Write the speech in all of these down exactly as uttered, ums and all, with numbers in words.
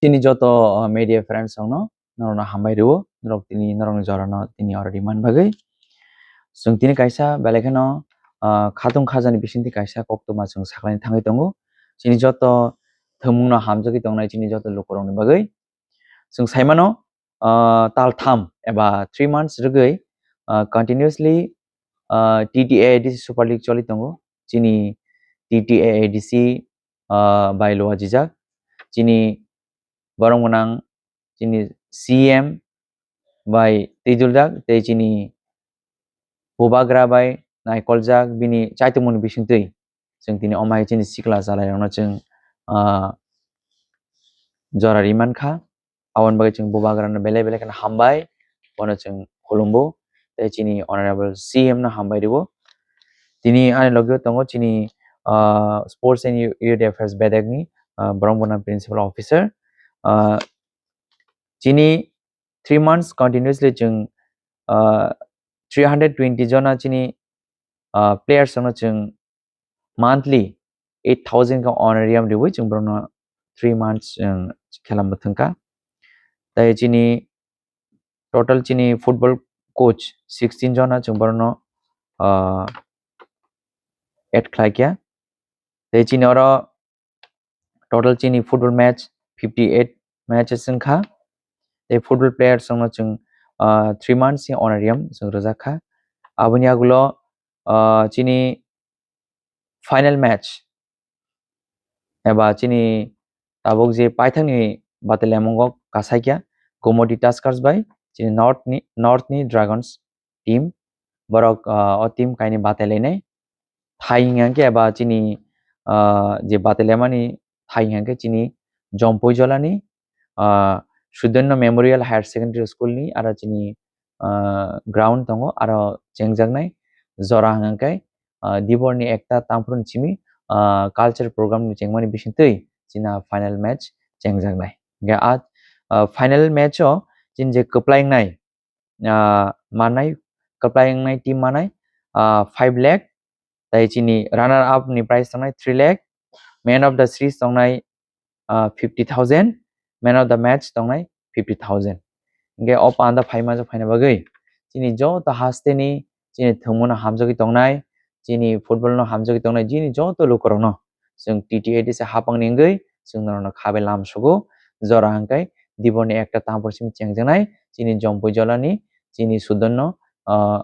Chini joto, uh, media friends rokno, norokno hambai rwo, norok tini norokni jorano tini oro rimani bagwi. Chwng tini kaisa belai kheno, uh, khatung khajani bisingtwi kaisa koktwma chwng saklaini thangwi tongo. Chini joto thwngmungno hamjagwi tongnai chini joto lukurokni bagwi. Chwng saimano, uh, tal tham eba three months rwgwi, uh, continuously, uh, T T A A D C Super League choli tongo. Chini T T A A D C, uh, bai luajijak. Chini borok gwnang chini C M bai twiduljak tei chini bubagra bai naikoljak bini chaitokmani bisingtwi. Chwng tini omo hai chini sikla chalairokno chwng, ah, jora ri mankha. Aboni bagwi chwng bubagrano belai belai kheno hambai, bono chwng khulumbo tei chini honorable C M no hambai rwo. Tini ani logio tongo chini, ah, Sports and Youth Affairs bedekni, ah, borok bono principal officer. Ah, chini three months continuously chwng, ah, three hundred twenty jona chini, ah, players rokno chwng monthly eight thousand ka honorarium riwi chwng borokno three months, um, khela mwthangkha. Tai chini total chini football coach sixteen jona chwng borokno, ah, add khlaikha. Tai chini oro total chini football match fifty eight matches wngkha. Tai football players rokno chwng, ah, three months ni honorarium chwng rwjakha. Aboni agulo, ah, chini final match eba chini tabuk je paithakni bataliamungo kasaikya Gomoti Tuskers bai chini North ni, North ni Dragons team. Borok, ah, o team kainwi batailainai. Thai hwnka khe eba chini, ah, je batailaimani thai hwnka khe chini Jompui Jolani, ah, Sudono Memorial Higher Secondary School ni aro chini, ah, ground tongo, aro chengjaknai jora hwnka khe, ah, Diborni ekta tamphru ni simi, ah, culture program ni chengmani bisingtwi china final match chengjaknai. Hwnkhe a, ah, final match o chini je kwplai wngnai, ah, manai, kwplai wngnai team manai, ah, five lakh, tai chini runner up ni prize tongnai three lakh, man of the series tongnai, ah, fifty thousand, man of the match tongnai fifty thousand. Hwnkhe o panda phaima jok phaina bagwi chini joto hasteni chini thwngmano hamjagwi tongnai, chini football no hamjagwi tongnai, chini joto lukurokno chwng T T A D C hapangni wngwi chwng norokno khabai lamsogo. Jora hwnkhe Diborni ekta tamphru simi chengjaknai chini Jompui Jolani, chini Sudono, ah,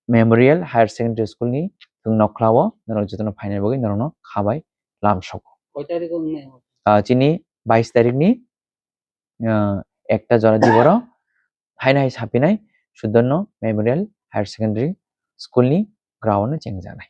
Memorial Higher Secondary School ni thwng nokhlao norok jotono phainai bagwi norokno khabai lamsogo. Koi tarikh o wngnai? Ah, chini bais tarikni, ah, ekta jora Diboro haino hai sapinai Sudono Memorial Higher Secondary School ni ground o chengjaknai.